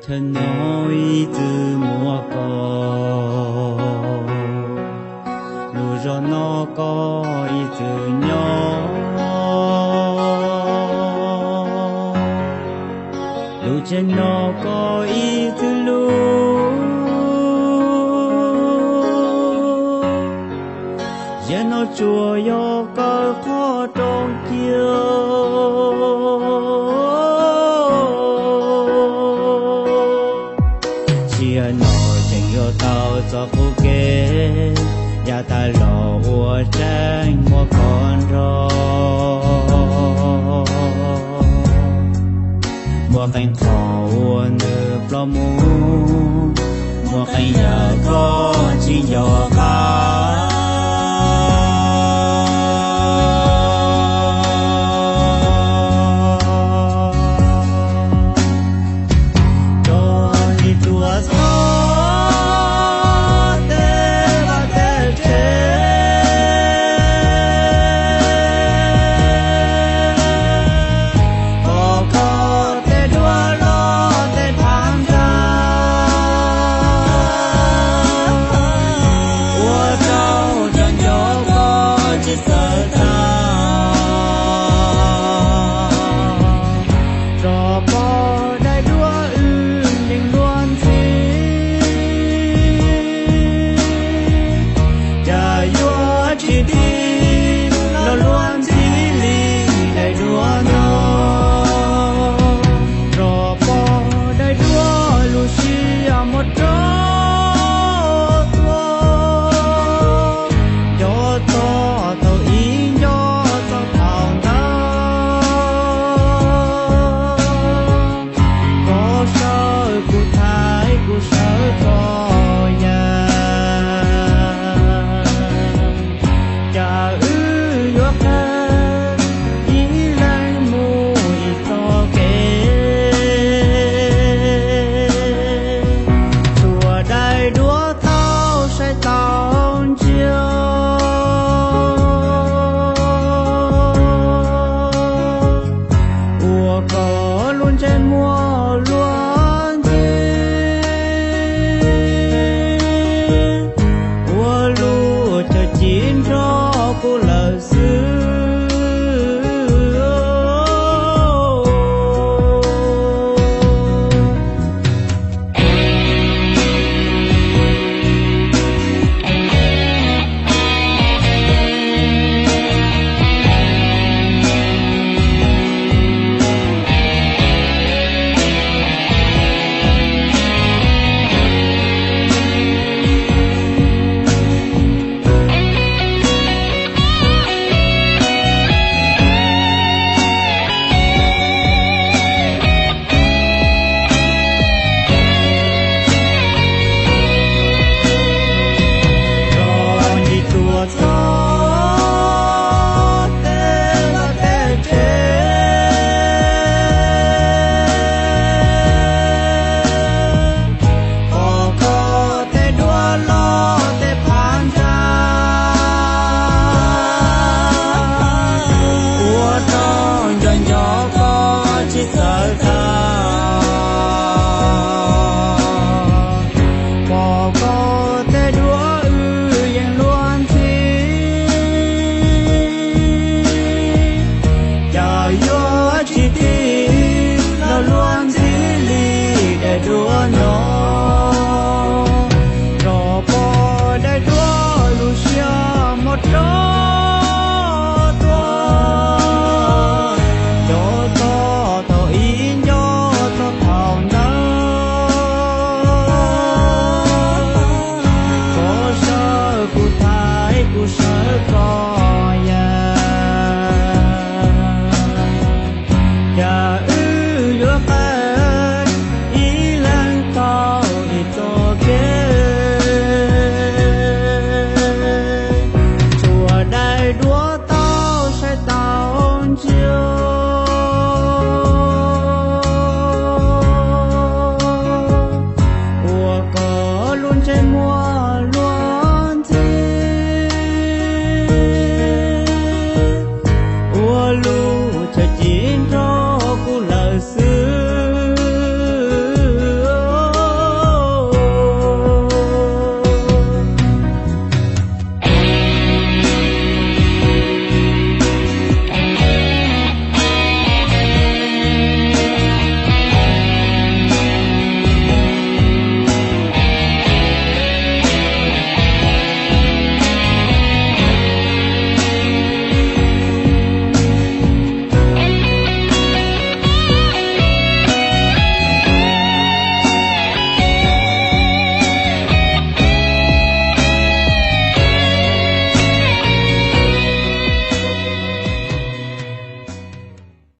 Chaw no ib txwm muaj koj, lub zos no koj ib txwm nyob. Lub tsev no koj ib txwm lub, yam no tsuas yog koj qhov rooj kiag. Tsiaj no tseem yuav tau txoj qub kev, yav tas los ua tseeb muaj koj nrog. Muaj qee qhov uas nws ploj mus, muaj qee yam koj tsis nco qab. Rau ntsis tuaj txog tej vaj tej tsev, pom koj tej duab loj tej phav ntsa, ua rau cov nco koj tsis txawj tag. Rov pom daim duab wb yeej luag ntxhi, cas yuav tsis dim los luag ntxhi li daim duab no. Rov pom daim duab lub siab muab rau tuag, nco txog thaum ub nco txog thaum ntawd. Koj sawv kuv thaiv, kuv sawv koj yas, cas wb yuav qee ib leeg mus ib txoj kev. Tsuas daim duab tau saib tau ntsia, ua koj lub ntsej muag luag ntxhi, ua lub caug ci nrog kuv lawm xwb. Rov ntsis tuaj txog tej vaj tej tsev, pom koj tej duab loj tej phav ntsa, ua rau nco nco koj tsis txawj tag. Pom koj tej duab wb yeej luag ntxhi, cas yuav tsis dim los luag ntxhi li daim duab no. Rov pom daim duab lub siab muab rau tuag, nco txog thaum ub nco txog thaum ntawd. Koj sawv kuv thaiv, kuv sawv koj